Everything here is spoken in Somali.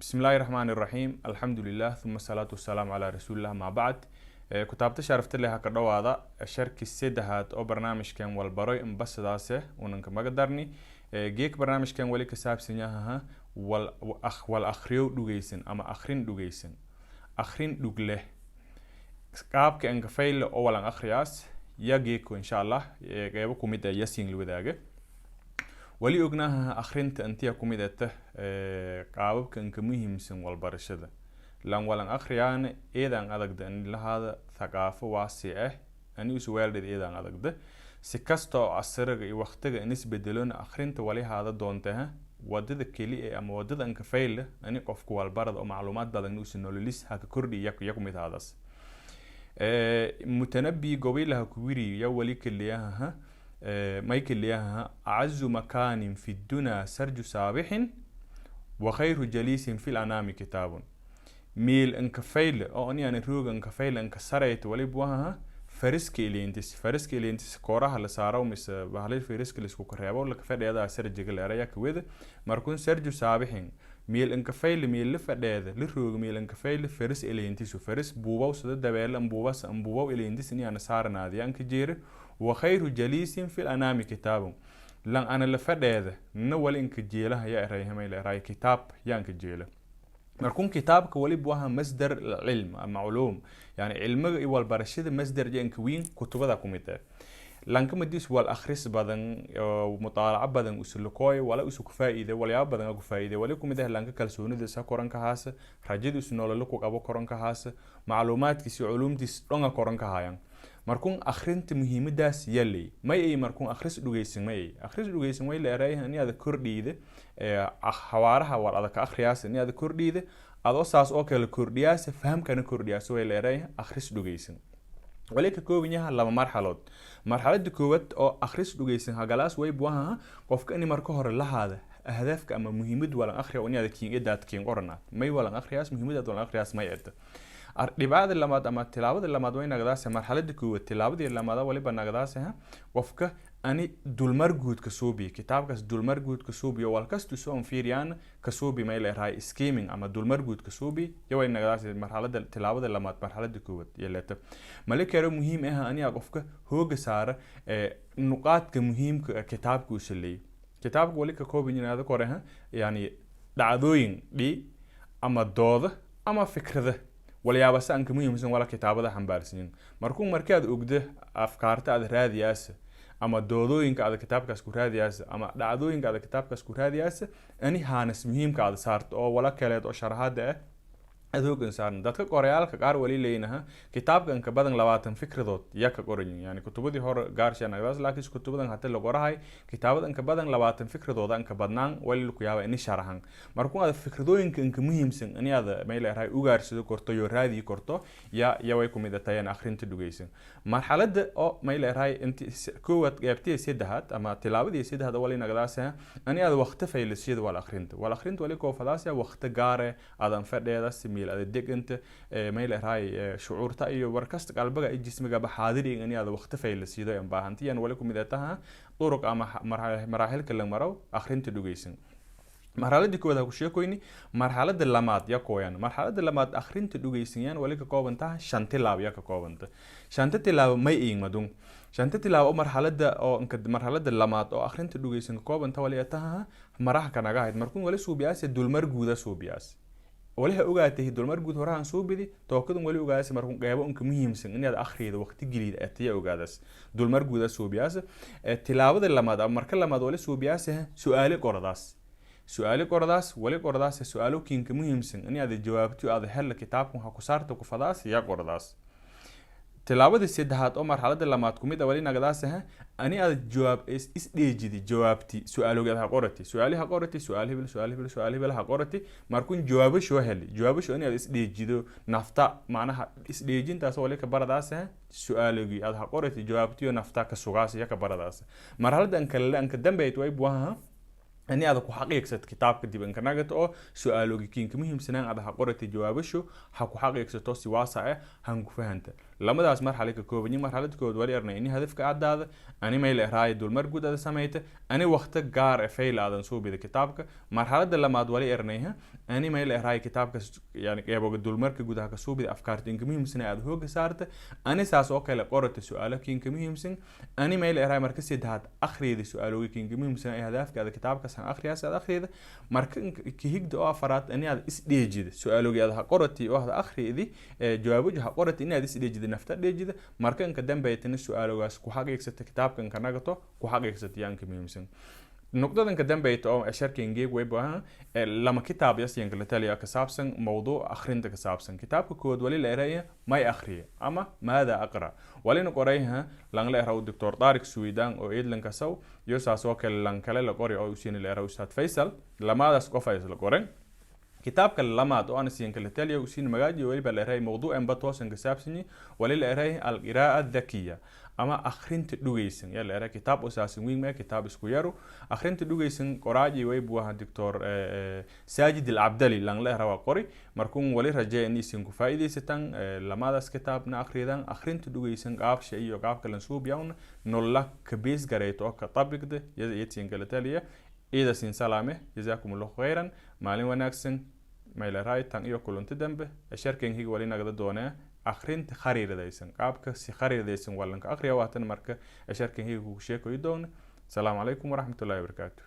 Bismillahi raxmaani raxiim, alxamdulilah, uma asalaatu wasalaamu calaa rasuulillah, maa bacd. Kutaabta sharafta leh, ha ka dhowaada sharki saddexaad oo barnaamijkan walbaroy ambasadaase unanka magadarni. Geek barnaamijkan wali ka saabsan yahaha wal akhriyow dhugeysan ama akhrin dhugeysan, akhrin dhug leh, qaabka ankafayle oo walan akhriyaas ya geeko insha Allah qeybo kumid ah yasin la wadaaga. Wali ognaha akhrinta intiya kumid eta qaababka inka muhiimsan walbarashada. Lan walan akhriyaana eedaan adagda in lahaada thaqaafo waasi ah ani isu weeldhed eedaan adagda. Si kasta oo casriga iyo waqtiga in isbedelona, akhrinta wali haada doontaha wadada keli e ama wadada anka fayle ani qofku walbarada oo macluumaad badan usa nololis haka kordhi ya kumid haadaas. Mutanabi gobilaha kuwiri ya wali keliyaha may keliyaha: "أعز مكان في الدنا سرج سابح وخير جليس في الأنام كتاب." Meel anka fayle oo ani ana roog anka fayle anka sarayta waliba wahaha fariska ilentis, fariska ilentis kooraha la saaro mise bahalay fariska la isku kareebo la fadheeda sarjiga la eraya kawada. Markun سرج سابح, meel anka fayle, meel la fadheeda la roog, meel anka fayle faris ilentisu, faris buubaw sida dabeel an buubas an buubaw ilentis ini ana saaranaadi anka jeere. وخير جليس في الأنام كتاب, lan ana la fadheeda na wali inka jeelaha ya erayhamay la eray kitaab yaanka jeela. Markuun kitaabka waliba waha مصدر العلم ama culuum, yani cilmiga iyo walbarashada masdar janka wiin kutubada kumid ah. Lanka madis wal akhris badan oo mutaalaco badan usulukooy wala isu ku faa'iide, walyaabo badan ku faa'iide wali kumid ah. Lanka kalsoonidiisa koranka haasa, rajada isu nololo ku qabo koranka haasa, macluumaadkiisa iyo culuumtiis dhonga koranka haayaan. Markuun akhrinta muhiimadaas yaley may ay. Markuun akhris dhugeysan may ay, akhris dhugeysan way la erayah in aada kordhiida xawaaraha wal adag ka akhriyaas, in aada kordhiida adoo saas oo kale kordhiyaasa fahamkana kordhiyaas way la erayah. Akhris dhugeysan wali ka kooban yaha laba marxalood. Marxalada koowaad oo akhris dhugeysan hagalaas way buaha qofka in marka hore lahaada ahdaafka ama muhiimad walan akhriya in aada kiin edaad kiin qoranaad, may walan akhriyaas, muhiimadaad walan akhriyaas may eta. Dhibcada lamaad ama tilaabada lamaad way nagdaase. Marxalada koowaad tilaabadii lamaad waliba nagdaase qofka ani dulmar guud ka suubi kitaabkaas, dulmar guud ka suubi oo walkastu soo fiiriyaan ka suubi, may leedahay skimming ama dulmar guud ka suubi ya way nagdaase marxalada tilaabada lamaad. Marxalada koowaad yeelata mali karo muhiim ah aniga qofka hooga saara nuqaadka muhiimka kitaabka uu saleeyay. Kitaabka wali ka kooban yiraahdo kore yani dhacdooyin dhi ama dooda ama fikrada, walyaaba si anka muhiimsan wala kitaabada xambaarsanin. Markuu markaad ogdo afkaarta aad raadiyaasa ama doodooyinka aad kitaabkaas ku raadiyaasa ama dhacdooyinka aad kitaabkaas ku raadiyaasa, ani haanas muhiimka aad saarto oo wala kaleed oo sharaxaada ah aad hoogan saaran. Dadka qorayaalka qaar wali leeynaha kitaabka inka badan 20 fikradood ya ka qorayin, yani kutubadii hore gaarsha nagdaas, laakiin kutubadan hata la qorahay kitaabada inka badan 20 fikradooda inka badnaan wali laku yaaba ini sharaxan. Markuu aad fikradooyinka inka muhiimsan ini aad may leedahay ugaarsado korto iyo raadiyi korto ya way kumid tahay akhrinta dhugeysan. Marxalada oo may leedahay inti koowaad qeybtii saddexaad ama tilaabadii saddexaad wali nagdaas ani aad waqti faylisiyada wal akhrinta. Wal akhrinta wali koofadaas waqti gaare aadan fadheeda si meel aad deganta, may leedahay shucuurta iyo warkasta qalbiga iyo jismigaba xaadiriga in aad waqti faylisiido aan baahantiyan wali kumid taha duruq ama maraaxilka la maro akhrinta dhugeysan. Marxaladii koowaad ha ku sheekoyni, marxalada lamaad ya kooyan. Marxalada lamaad akhrinta dhugeysanayaan wali ka kooban taha shan tilaabo ya ka koobanta. Shanta tilaabo may iigmadun? Shanta tilaabo marxalada oo marxalada lamaad oo akhrinta dhugeysan ka koobanta wali taha maraha kanaga ahayd. Markuun wali suubiyaas dulmar guuda suubiyaas, wali ha ogaatay dulmar guud horahan suubidi tookadan wali ogaas. Markuun qeybo unka muhiimsan inaad akhriyada waqti gelida atiya ogaadas dulmar guuda suubiyaas. Tilaabada lamaad ama marka lamaad wali suubiyaas su-aale qoradaas, su-aale qoradaas, wali qoradaas su-aalo kiinka muhiimsan in aad jawaabto aad hella kitaabkan ha ku saarta ku fadaas ya qoradaas. Tilaabadii saddexaad oo marxalada lamaad kumid a wali nagadaas ani aad jawaab isdheejidi jawaabti su-aalogeed ha qorati, su-aali ha qorati, su-aal hebel, su-aal hebel, su-aal hebel ha qorati. Markuun jawaabasho heli, jawaabasho in aad isdheejido nafta, macnaha isdheejintaas wali ka baradaas su-aalogii aad ha qorati jawaabtiyo nafta ka sugaas ya ka baradaas. Marxalada ankale anka dambeyd way buaha ani aad ku xaqiiqsat kitaabka dib inka nagata oo su-aalogi kiinka muhiimsanaan aad ha qorati jawaabasho ha ku xaqiiqsato si waasa ah han ku fahanta. Lamadaas marxalo ka koobanyi. Marxalada kood wali arnay ini hadafka caddaada, ani mayla eraaya dulmar guud ada samayta, ani waqti gaar e fayla aadan suubida kitaabka. Marxalada lamaad wali ernayha ani mayla eraaya kitaabka, yani qeyboga dulmarka gudaha ka suubida, afkaarta inka muhiimsan aad hooga saarta, ani saas oo kale qorata su-aalo kinka muhiimsan, ani mayla eraaya marka saddexaad akhriyada su-aalooga kinka muhiimsan ee hadafka aad kitaabkaas han akhriyaas aad akhriyada. Marka kahigda oo afaraad ani aad isdheejida su-aaloogi aad ha qorati oo aad akhriyadi, jawaabuji ha qorati, inaad isdheejida nafta dheejida. Marka inka dambaytana su-aaloogaas ku xaqiigsata kitaabka inka nagato ku xaqiigsata yaanka muhiimsan. Nuqdadan ka dambeyta oo casharkan geeg way baahan lama kitaab yasiyan kala taliya ka saabsan mawduuc akhrinta ka saabsan. Kitaabka kood wali la eraya "May akhriye" ama "Maada aqra", walina qorayha lang la eraw Doctor Tariq Suwidan oo eedlan kasaw, iyo saas oo kale lang kale la qori oo usiina la eraw Ustaad Faysal. Lamadaas qof ay isla qoren. Kitaabka lamaad oo aan siin kala taliya usiin magaaji waliba la eray mawduucan ba toosan ka saabsanyi, wali la eray "Alqiraa'a Adhakiya" ama "Akhrinta Dhugaysan" yaa la eray. Kitaab usaasan wiin mee, kitaab isku yaru "Akhrinta Dhugaysan". Qoraaji way buu ahaa Doctor Saajid Alcabdali lang la era waa qori. Markuun wali rajeeya in isin ku faa'iidaysataan lamadaas kitaabna akhridan "Akhrinta Dhugaysan", qaabsha iyo qaabka lan suubiyawna nolola ka bees garayto oo ka tabigda yadsin kala taliya. Ciida sin salaame, jazaakum Allahu khayran, maalin wanaagsan. Mayleray tan iyo kulanti dambe, casharkan higa wali nagada doonaa akhrinta khariiradaysan, qaabka si khariiradaysan walanka akhriya waatan. Marka casharkan higa kugu sheekoyi doona. Asalaamu calaykum waraxmatullahi wabarakaatu.